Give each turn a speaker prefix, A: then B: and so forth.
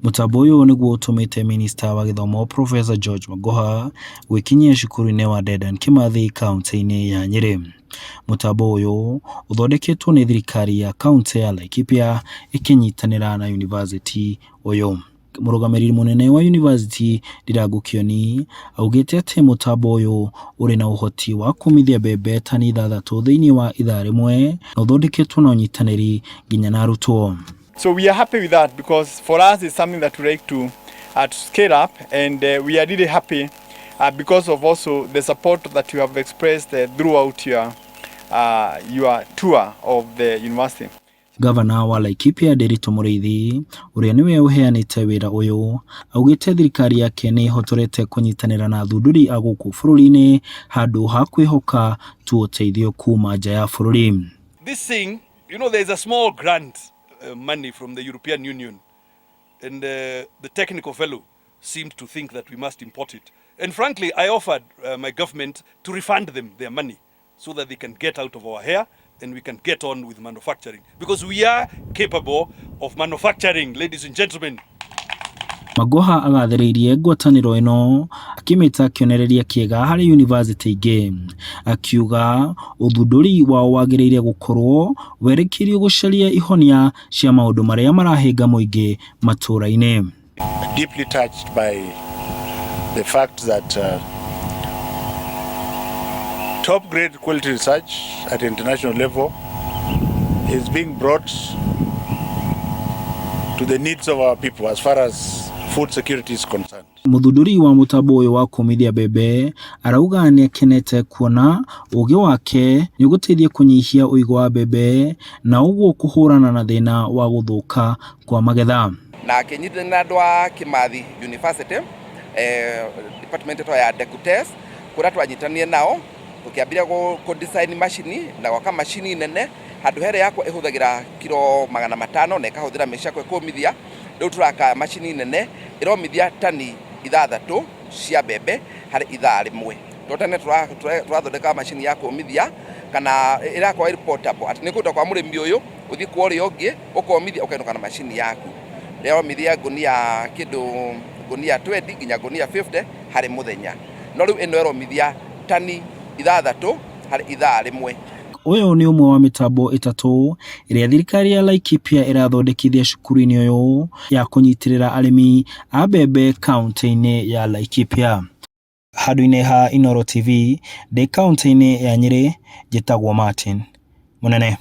A: Mũtambo ũyũ nĩguo ũtũmĩte minista wa gĩthomo Professor George Magoha gwĩkinyia cukuru-inĩ wa Dedan Kimathi kaunti-inĩ ya Nyĩrĩ. Mũtambo ũyũ ũthondeketwo nĩ thirikari ya kaunti ya Laikipia ĩkĩnyitanĩra na yunivasĩtĩ ũyũ. Mũrũgamĩrĩri mũnene wa yunivasĩtĩ Ndirangu Kĩoni augĩte atĩ mũtambo ũyũ ũrĩ na ũhoti wa kũmithia mbembe tani 6 thĩinĩ wa ithaa rĩmwe na ũthondeketwo na ũnyitanĩri nginya na arutwo.
B: So we are happy with that because for us it's something that we like to scale up, and we are really happy because of also the support that you have expressed throughout your tour of the university.
A: Gavana wa Laikipia Ndiritu Mũrĩithi ũrĩa nĩwe ũheanĩte wĩra ũyũ augĩte thirikari yake nĩ ĩhotorete kũnyitanĩra na athundũri a gũkũ bũrũri-inĩ handũ ha kwĩhoka tu ũteithio kuma nja ya bũrũri.
C: This thing, there's a small grant money from the European Union, and the technical fellow seemed to think that we must import it. And frankly, I offered my government to refund them their money so that they can get out of our hair and we can get on with manufacturing. Because we are capable of manufacturing, ladies and gentlemen.
A: Magoha agathĩrĩirie ngwatanĩro ĩno akĩmĩta kĩonereria kĩega harĩ yunivasĩtĩ ingĩ, akiuga ũthundũri wao wagĩrĩire gũkorwo werekeirio gũcaria ihonia cia maũndũ marĩa marahĩnga mũingĩ matũũra-inĩ.
D: Deeply touched by the fact that top grade quality research at international level is being brought to the needs of our people as far as food security is concerned.
A: Mũthundũri wa mũtambo ũyũ wa kũmithia mbembe arauga nĩakenete kuona ũgĩ wake nĩũgũteithia kũnyihia ũigũ wa mbembe na ũguo kũhũrana na thĩna wa gũthũka kwa magetha.
E: Na akĩnyitana na andũ a Kimathi University, department ĩtwa ya Decutes, kũrĩa twanyitanire nao tũkĩambĩrĩria kũ design macini na gwaka macini nene. Handũ herĩa yakwa ĩhũthagĩra kiro 500 na ĩkahũthĩra mĩcakwe kũmithia, rĩu tũraka macini nene ĩromithia tani 6 cia mbembe harĩ ithaa rĩmwe. To tene tũrathondeka macini ya kũmithia kana ĩrakorwo ĩrĩ portable, atĩ nĩ kũruta kwa mũrĩmi ũyũ ũthiĩ kwa ũrĩa ũngĩ ũkomithia ũkainũka na macini yaku. Ĩromithia ngunia kĩndũ ngunia 20 nginya ngunia 50 harĩ mũthenya, no rĩu ĩno ĩromithia tani 6 harĩ ithaa rĩmwe.
A: Ũyũ nĩ ũmwe wa mĩtambo 3 ĩrĩa thirikari ya Laikipia ĩrathondekithia cukuru-inĩ ũyũ ya kũnyitĩrĩra arĩmi a mbembe kaunti-inĩ ya Laikipia. Handũ-inĩ ha Inooro TV ndĩ kaunti-inĩ ya Nyĩrĩ, njĩtagwo Martin Mũnene.